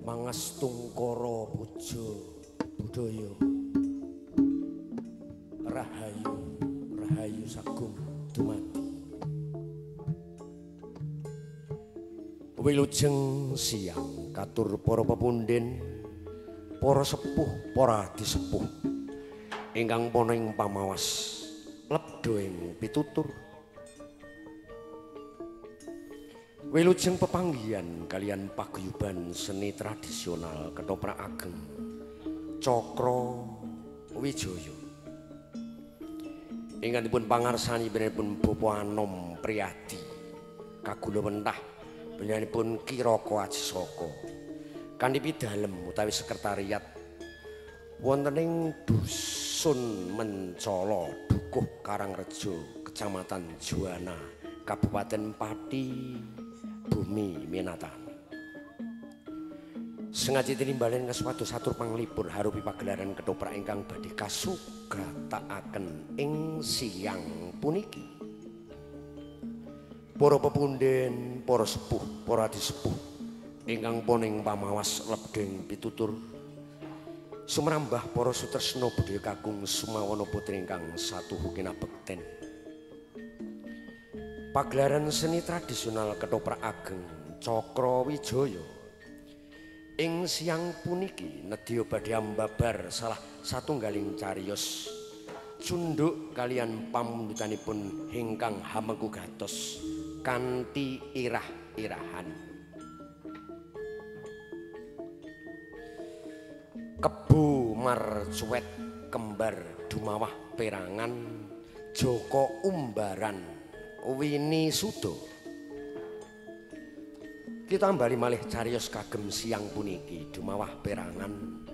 Mangastungkara puja budaya rahayu rahayu sagung dumadi. Wilujeng siang katur para pepunden, para sepuh, para disepuh ingkang ana ing pamawas lebda ing pitutur. Wilujeng pepanggihan kalian paguyuban seni tradisional ketoprak ageng Cakra Wijaya. Ingkang dipun pangarsani pun Bapak Anom Priyadi kagula wentah panjenenganipun Ki Raka Ajisaka kanthi pidalem utawi sekretariat wonten ing Dusun Mencala, Dukuh Karangrejo, Kecamatan Juwana, Kabupaten Pati, Bumi Minatani. Sengaja tinimbalen ngaswado satur panglipur harupi pagelaran ketoprak ingkang badhe kasugatakaken ing siang puniki. Para pepunden, para sepuh, para disepuh ingkang poning pamawas lebdeng pitutur sumrambah para sutresna budaya kakung sumawana putri ingkang satuhu kinabekten. Pagelaran seni tradisional ketoprak ageng Cakra Wijaya ing siang puniki nedya badhe ambabar salah satunggaling cariyos cunduk kalian pamundutanipun ingkang hamengku gatos kanthi irah-irahan. Kebo marcuwet kembar dumawah perangan Joko Umbaran Wini Sudo. Kita bali malih cariyos kagem siang puniki dumawah perangan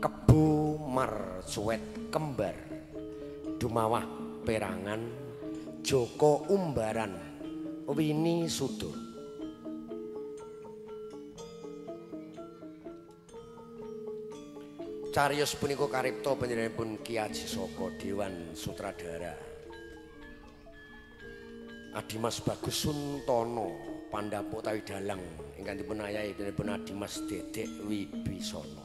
kebo marcuwet kembar dumawah perangan Joko Umbaran Wini Sudo. Cariyos punika karipta panjenenganipun Ki Ajisaka Dewan Sutradara Adimas Bagus Suntono pandhapo utawi dalang ingkang dipun ayahi panjenenganipun Adimas Dedek Wibisono.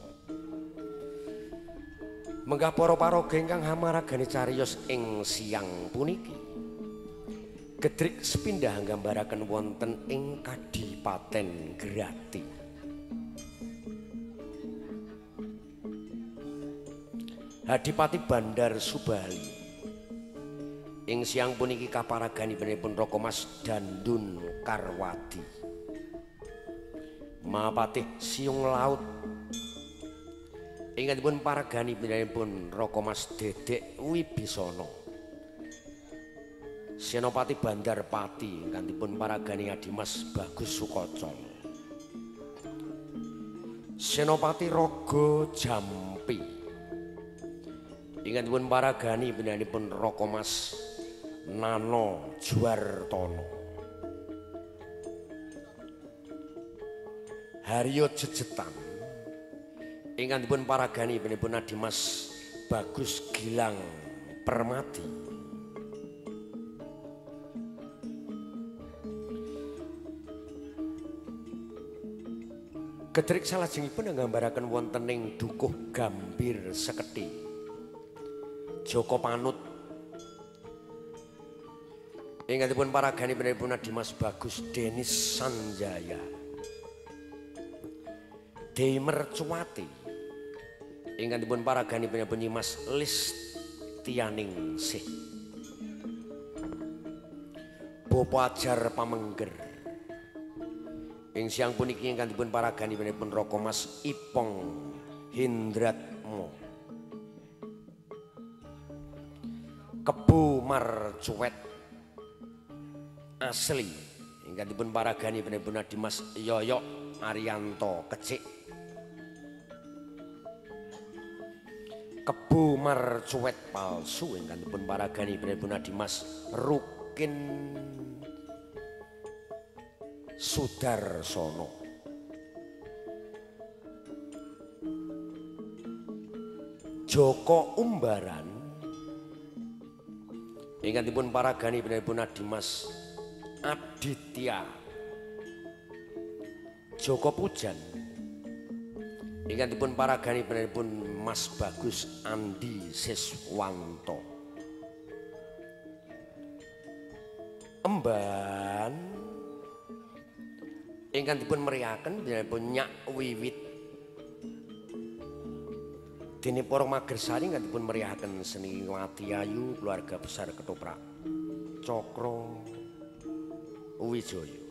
Menggah para paraga ingkang hamaragani cariyos ing siang puniki gedrik sepindah nggambaraken wonten ing Kadipaten Grati. Adipati Bandar Subali ing siang puniki kaparagani pun Raka Mas Dandun Karwadi, Mahapatih Siung Laut ingkang dipun paragani pun Raka Mas Dedek Wibisono, Senopati Bandar Pati ingkang dipun paragani Adimas Bagus Sukocol, Senopati Raga Jampi ingkang dipun paragani panjenenganipun Raka Mas Nano Juwartono, Haryo Jejetan ingkang dipun paragani panjenenganipun Adimas Bagus Gilang Permadi, Gedrik salajengipun nggambaraken wonten ing Dukuh Gambir Seketi Joko Panut ingkang dipun paragani panjenenganipun Adimas Bagus Denis Sanjaya, Dewi Mercuwati ingkang dipun paragani panjenenganipun Nyimas Listianingsih, Bapak Ajar Pamengger ing siang puniki ingkang dipun paragani panjenenganipun Raka Mas Ipong Hindratmo, Kebo Marcuwet asli ingkang dipun paragani panjenenganipun Adimas Yoyok Arianto Kecik, Kebo Marcuwet palsu ingkang dipun paragani panjenenganipun Adimas Rukin Sudarsono, Joko Umbaran ingkang dipun paragani panjenenganipun Adimas Aditya Joko Pujan Ingkang dipun paragani panjenenganipun Mas Bagus Andi Siswanto. Emban ingkang dipun meriaken panjenenganipun Nyak Wiwit. Dene para magersari ingkang dipun meriaken Seniwati Ayu keluarga besar Ketoprak Cokro Wijoyo.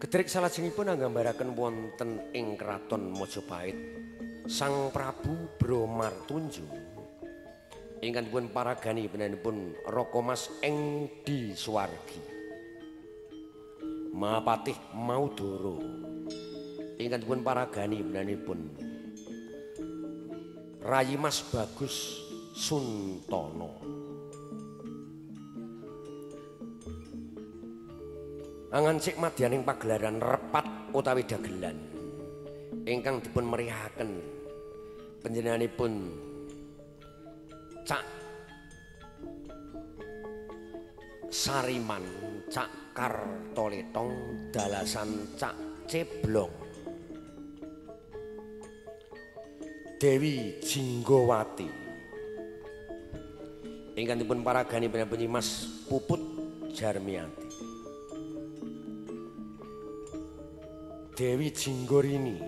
Gedrik salajengipun anggambaraken wonten ing Kraton Majapahit Sang Prabu Bromartunju ingkang dipun paragani panjenenganipun Raka Mas Engdi Suwargi, Mahapatih Maudara ingkang dipun paragani panjenenganipun Rayi Mas Bagus Suntono. Angancik madyaning pagelaran repat utawi dagelan ingkang dipun merihaken panjenenganipun Cak Sariman, Cak Kartoletong, dalasan Cak Ceblong, Dewi Jinggowati ingkang dipun paragani panjenengan Mas Puput Jarmiati, Dewi Jinggorini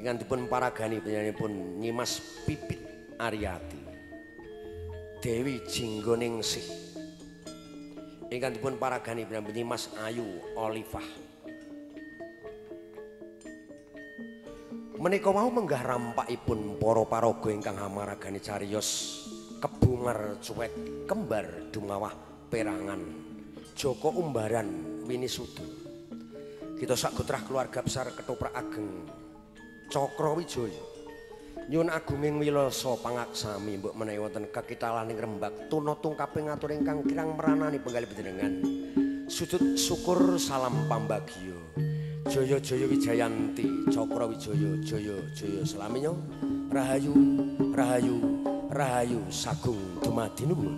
ingkang dipun paragani panjenenganipun Nyimas Pipit Aryati, Dewi Jinggoningsih ingkang dipun paragani panjenengan Nyimas Ayu Olifah. Menika wau menggah rampakipun para paraga ingkang hamaragani cariyos kebungar cuwek kembar dumawah perangan Joko Umbaran Winisuda. Kita sak gotrah keluarga besar Ketoprak Ageng Cokro Wijoyo nyuwun agunging wilasa pangaksami mbok menawi wonten kekitalaning rembag tuna tungkaping ngatur ingkang kirang meranani penggalih panjenengan. Sujud syukur salam pambagio. Jaya Jaya Wijayanti Cokro Wijoyo Jaya Jaya selaminyo rahayu rahayu rahayu sagung dumadi nuwun.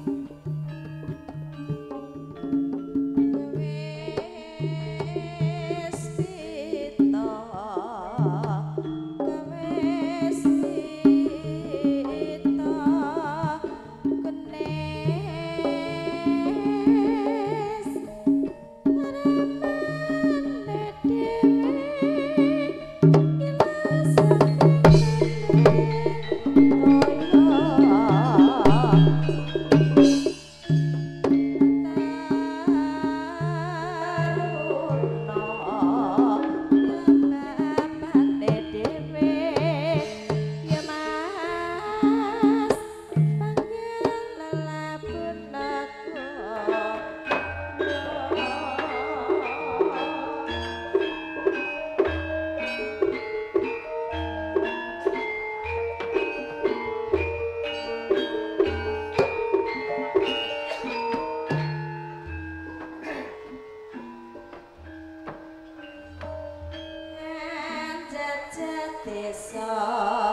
Oh.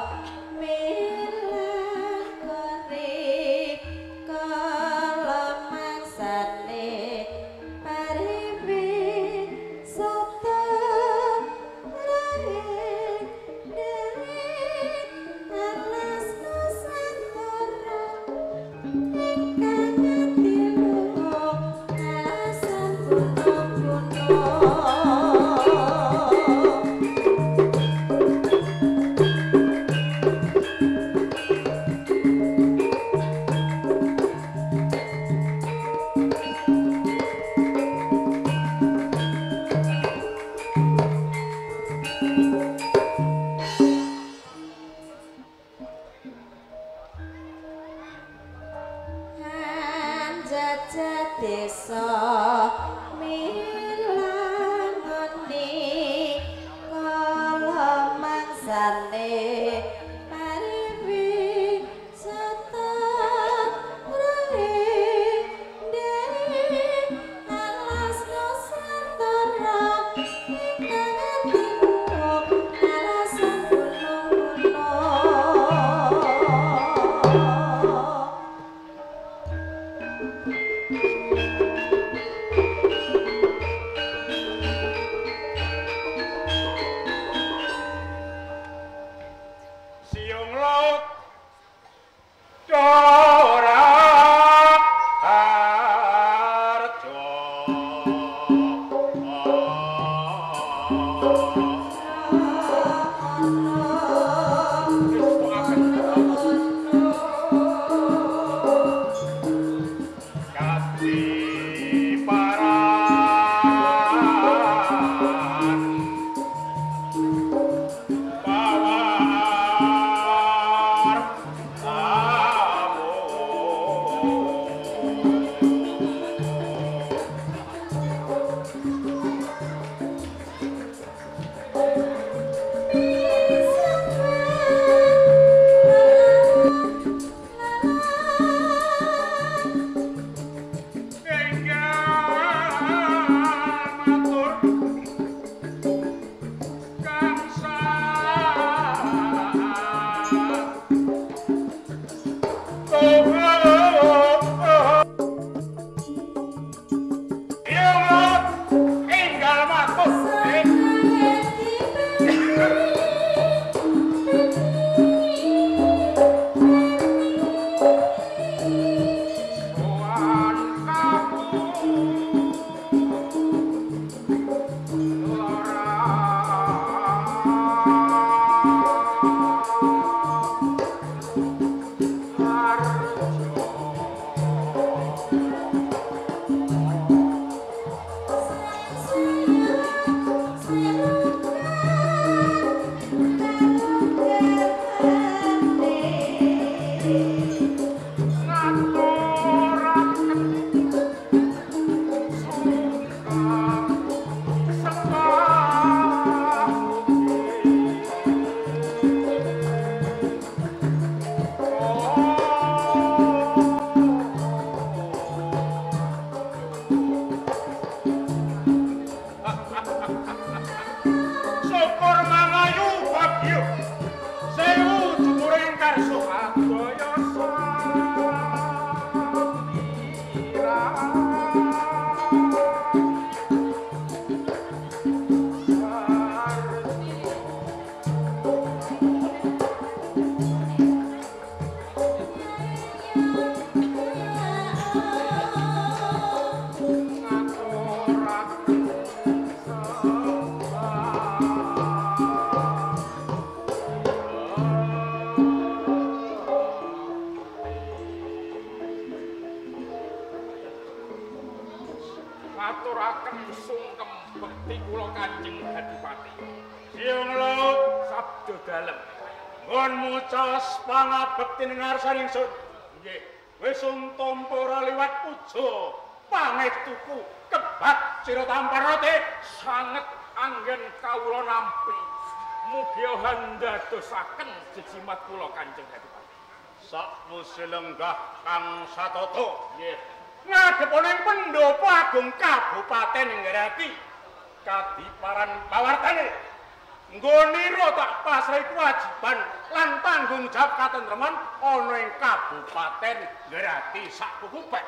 Aturaken sungkem bekti kula Kanjeng Adipati. Siung laut sabda dalem. Nggonmu cas pangabekti ning ngarsaning ingsun. Nggih, wis untampa ora liwat puja pangestuku kebak sira tamparate sanget anggen kawula nampi. Mugi handadosaken jejimat kula Kanjeng Adipati. Sakwise lenggah kang satata. Nggih. Ngadhepane pendopo agung Kabupaten Ngrati kadiparan pawartane nggonira tak pasrahi kewajiban lan tanggung jawab katentreman ana ing Kabupaten Ngrati sak kukupek.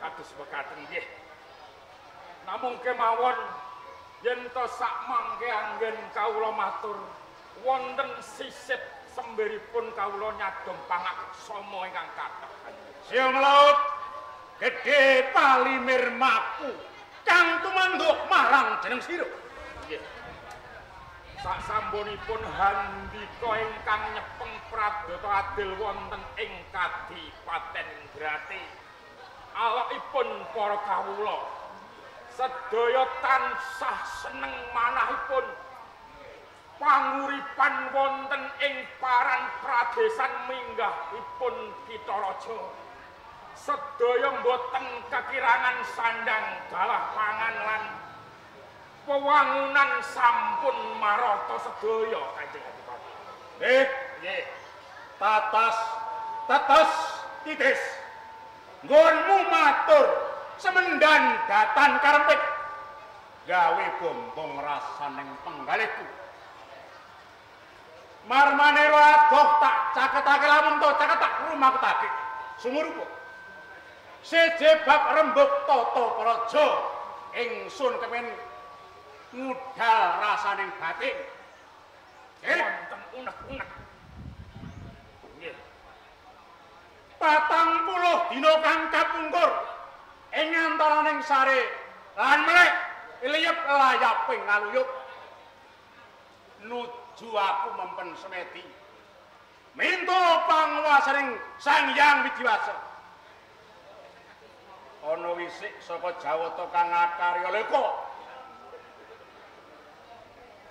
Kados mekaten nggih. Namung kemawon yen to sak mangke anggen kawula matur wonten sisip sembiripun kawula nyadong pangaksama ingkang kathah. Siung laut gedhe palimir maku kang tumanduk marang jeneng sira. Nggih. Sak sampunipun handika ingkang nyepeng pradata adil wonten ing Kadipaten Ngrati. Alokipun para kawula sedaya tansah seneng manahipun panguripan wonten ing paran pradesan minggahipun kitha raja. Sedaya mboten kekirangan sandang galah pangan lan wewangunan sampun marata sedaya Kanjeng Adipati. Nggih, nggih. Tatas tetes titis. Nggonmu matur semendan datan karempit gawe bombong rasaning penggalihku. Marmanira adoh tak caketake lamun to caket tak rumaketake. Sumurupa. Seje bab rembug tata praja ingsun kepen ngudal rasaning batin. Wonten unek-unek. Nggih. 40 dina kang kapungkur ing antaraning sare lan melek liyep layaping ngaluyup. Nuju aku mempen semedi. Minta panguwasaning Sang Hyang Widiwasa. Ana wisik saka Jawata kang akarya leka.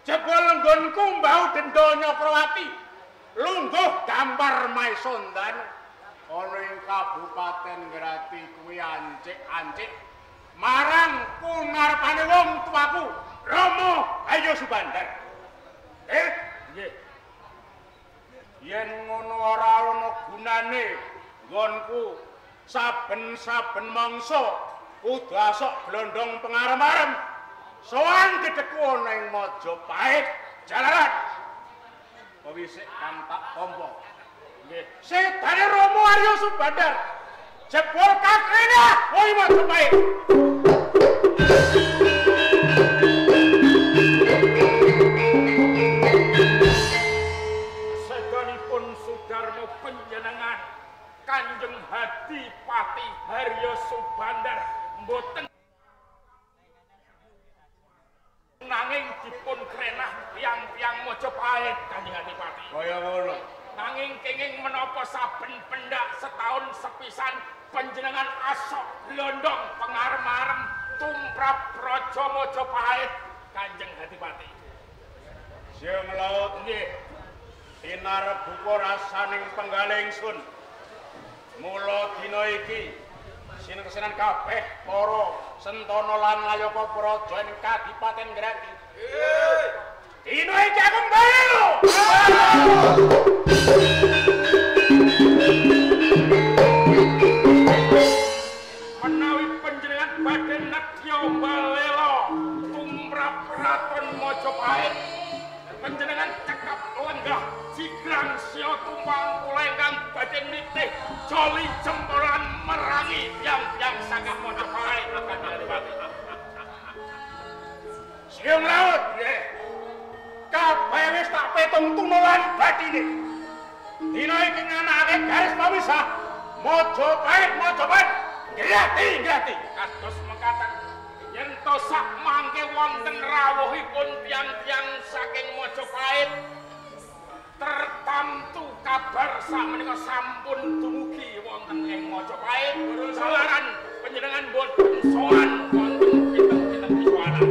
Jebul nggonku mbau denda Nyakrawati. Lungguh gampar Maisondan ana ing Kabupaten Grati kuwi ancik-ancik marang kungarepane wong tuaku Rama Ayo Subandar. Nggih. Yen ngono ora ana gunane nggonku saben-saben mangsa kudu asok glondong pengarem-arem sowan gedheku ana ing Majapahit jalaran pewisik kang tak tampa. Nggih. Sedane Rama Arya Subandar jebul kakrena ing Majapahit. Sedanipun Sudarma panjenengan Kanjeng Hadipati Harya Subandar mboten nanging dipun krenah tiyang-tiyang Majapahit Kanjeng Adipati. Kaya ngono. Nanging kenging menapa saben pendak setahun sepisan panjenengan asok glondong pengarem-arem tumrap Praja Majapahit Kanjeng Adipati. Siang laut nggih. Tinarebuka rasaning penggalih ingsun. Mula dina iki sinengsenan kabeh para sentana lan layaka praja ing Kadipaten Grati. Dina iki aku mbalu. Menawi panjenengan badhe nedya balela tumrap Kraton Majapahit, panjenengan cekap lenggah jigrang siya tumpang kula ingkang badhe nitih joli jempolan merangi tiyang-tiyang saking Majapahit Kanjeng Adipati. Siung laut nggih. Kabeh wis tak petung tunulan bathine. Dina iki nganakake garis pemisah Majapahit Majapahit Grati Grati. Kados mekaten yen to sak mangke wonten rawuhipun tiyang-tiyang saking Majapahit tertamtu kabar sakmenika sampun dumugi wonten ing Majapahit. Jalaran panjenengan boten sowan wonten pinten-pinten pisowanan.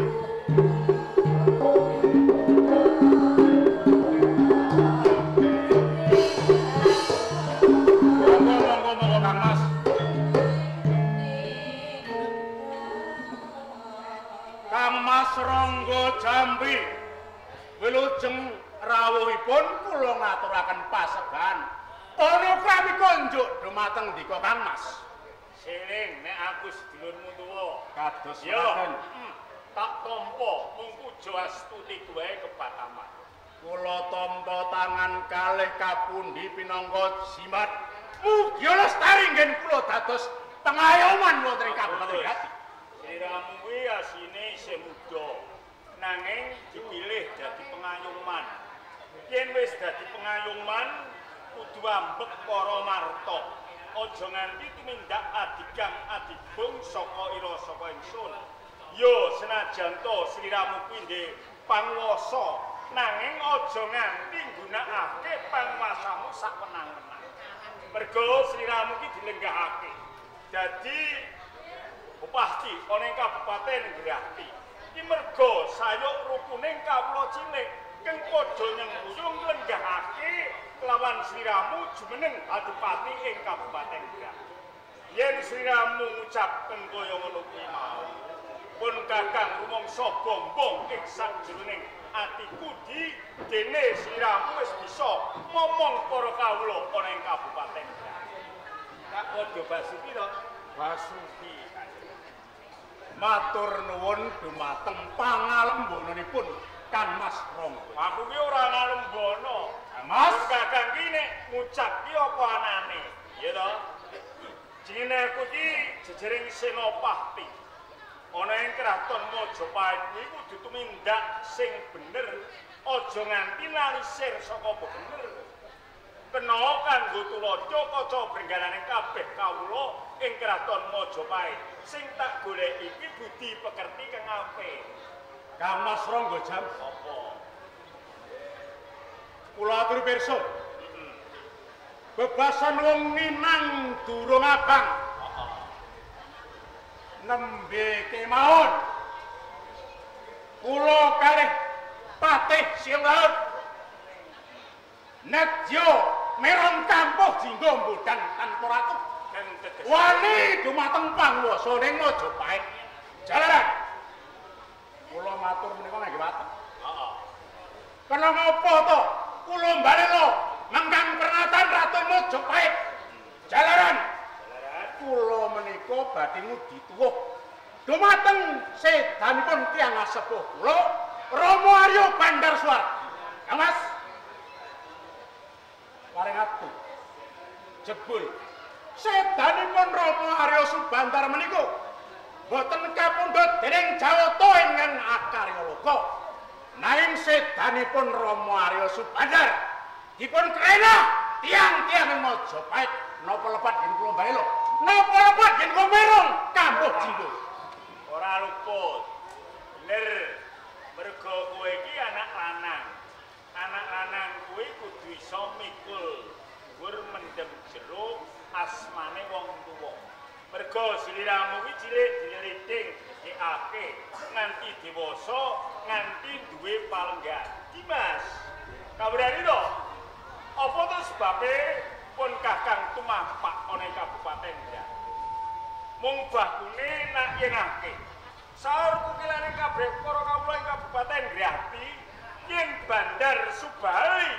Monggo monggo Kang Mas. Kang Mas Rangga Jambi wilujeng rawuhipun kula ngaturaken paseban. Panukrami konjuk dumateng ndika Kang Mas. Siling nek aku sedulurmu tuwa. Kados Yo, mekaten. Tak tampa mung puja astuti wae kebataman. Kula tampa tangan kalih kapundi pinangka jimat. Mugi lestari nggen kula dados pengayoman wonten ing Kabupaten Grati. Sliramu kuwi asine isih muda, nanging dipilih dadi pengayoman. Yen wis dadi pengayoman, kudu ambek para marta. Aja nganti tumindak adigang adibung saka ira saka ingsun. Yo senajan to sliramu kuwi ndek panguwasa, nanging aja nganti nggunakake panguwasamu sawenang-wenang. Mergo sliramu ki dilenggahake. Dadi bupati ana ing Kabupaten Grati. Ki mergo sayuk rukuning kawula cilik kang padha nyengkuyung nglenggahake kelawan sliramu jumeneng adipati ing Kabupaten Grati. Yen sliramu ngucap kang kaya ngono kuwi mau, pun kakang rumangsa bombong ing sakjroning atiku di dene sliramu wis bisa momong para kawula ana ing Kabupaten Grati. Tak padha Basuki to? Basuki. Matur nuwun dumateng pangalembonanipun Kang Mas Rangga. Aku ki ora ngalembono. Kang Mas, kakang ki nek ngucap ki apa anane? Ya to? Jenenge aku ki jejering Senopati. Ana ing kraton Majapahit kuwi kudu tumindak sing bener, aja nganti nalisir saka bener. Kena kanggo tuladha kaca brengganane kabeh kawula ing kraton Majapahit. Sing tak goleki iki budi pekerti kang apik. Kang Mas Rangga Jam, Apa? Kula aturi pirsa. Bebasan wong Minang durung abang. Nembe kemawon. Kula kalih patih Siung Laut. Nedya merong kampuh jinggo mbodan tanpa ratu. Wani dumateng panguwasa ning Majapahit. Jalaran. Kula matur menika ngangge watek. Heeh. Kena ngapa to? Kula mbalela mengkang pernatan Ratu Majapahit. Jalaran. Jalaran. Kula menika badhe ngudi tuwuh dumateng sedanipun tiyang asepuh kula Rama Arya Bandarswara. Kang Mas. Paring atu. Jebul sedanipun Rama Arya Subandar menika boten kapundhut dening Jawata ingkang akarya loka. Nanging sedanipun Rama Arya Subandar dipun krenah tiyang-tiyang Majapahit. Napa lepat yen kula mbalela? Napa lepat yen kula merong kampuh jinggo? Ora luput. Bener. Mergo kowe iki anak lanang. Anak lanang kuwi kudu iso mikul dhuwur mendem jero asmane wong tuwa. Mergo sliramu kuwi cilik diliriting dikake nganti dewasa, nganti duwe palenggan. Dimas, kabarane to? Apa to sebabe pun Kakang tumapak ana ing Kabupaten Grati? Mung bakune nak yenake. Saur kukilane kabeh para kawula ing Kabupaten Grati yen Bandar Subali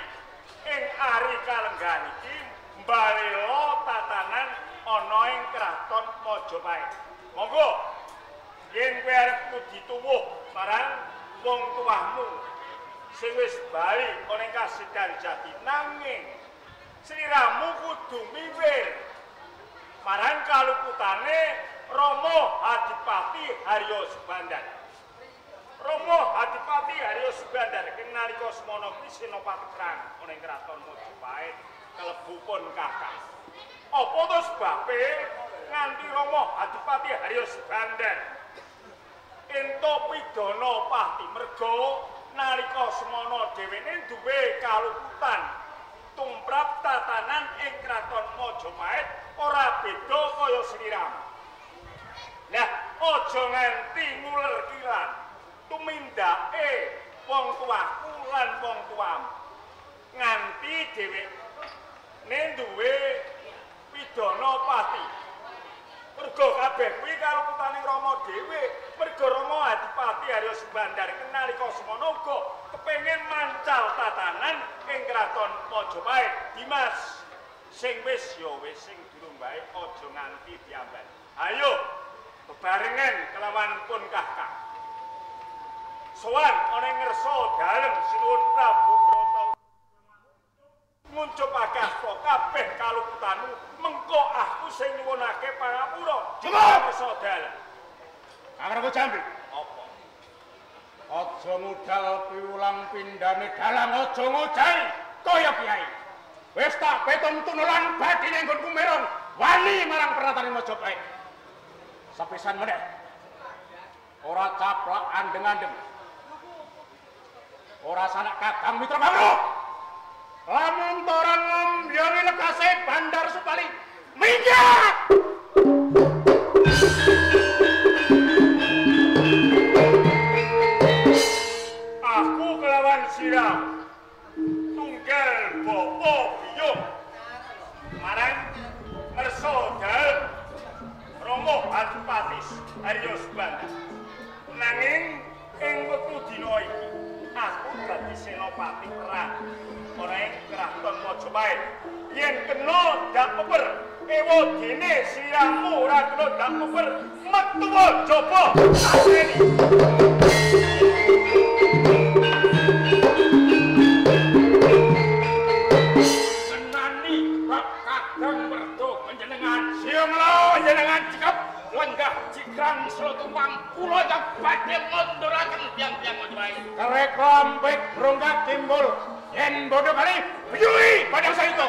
ing ari kalenggahan iki mbalela tatanan ana ing Kraton Majapahit. Monggo yen kowe arep ngudi tuwuh marang wong tuamu sing wis bali ana ing Kasidan Jati, nanging sliramu kudu miwir marang kaluputane Rama Adipati Haryo Subandar. Rama Adipati Haryo Subandar ing nalika semana kuwi senopati perang ana ing Kraton Majapahit kalebu pun Kakang. Apa to sebabe nganti Rama Adipati Haryo Subandar entuk pidana pati? Merga nalika semana dheweke duwe kaluputan tumrap tatanan ing Kraton Majapahit ora beda kaya sliramu. Lah aja nganti nguler kilan tumindake wong tuaku lan wong tuamu nganti dheweke duwe pidana pati. Mergo kabeh kuwi kaluputane Rama dhewe. Mergo Rama Adipati Haryo Subandar nalika semana uga kepengin mancal tatanan ing Kraton Majapahit. Dimas, sing wis ya wis, sing durung bae aja nganti diamban. Ayo bebarengan kelawan pun Kakang. Sowan ana ing ngersa dalem Sinuwun Prabu Brata nguncup akasta kabeh kaluputanmu, mengko aku sing nyuwunake pangapura. Cukup! Ngersa dalem. Kang Jambi. Apa? Aja ngudal piwulang pindhane dalang, aja ngojahi kaya kiai. Wis tak petung tunulan bathine nggonku merong wani marang pernatane Majapahit. Sepisan meneh. Ora caplak andeng-andeng. Ora sanak kadang mitra kawruh. Lamun ora ngombyoni lekase Bandar Supali, minggat! Aku kelawan siram tunggal bapa biyung marang ngersa dalem Rama Adipati Haryo Subandar. Nanging ing wektu dina iki aku dadi senopati perang ana ing Kraton Majapahit. Yen kena ndak peper, ewa dene sliramu ora kena ndak peper, metu jaba aseni. Senani bab Kakang Werda panjenengan Siung Laut panjenengan cikep lenggah jigrang Slotumpang kula yang badhe ngunduraken tiyang-tiyang Majapahit. Kerek rambek brongkak timbul yen bodho kali biyui padang saito.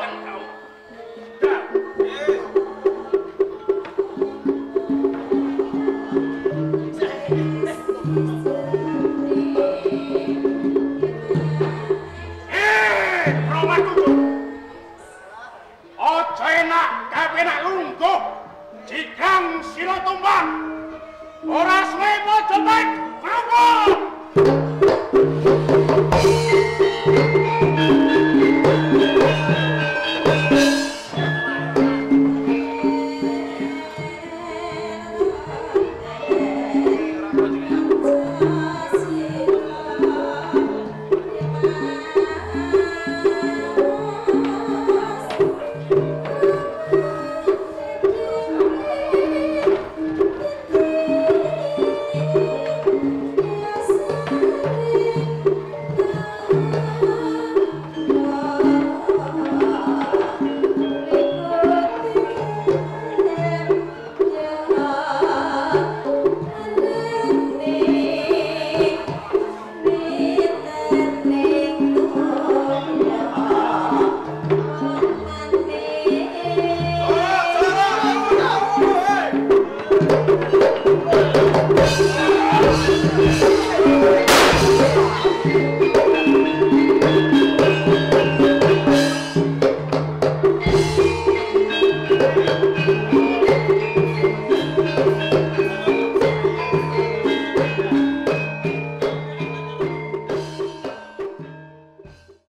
Ora suwe Mojopahit berubah.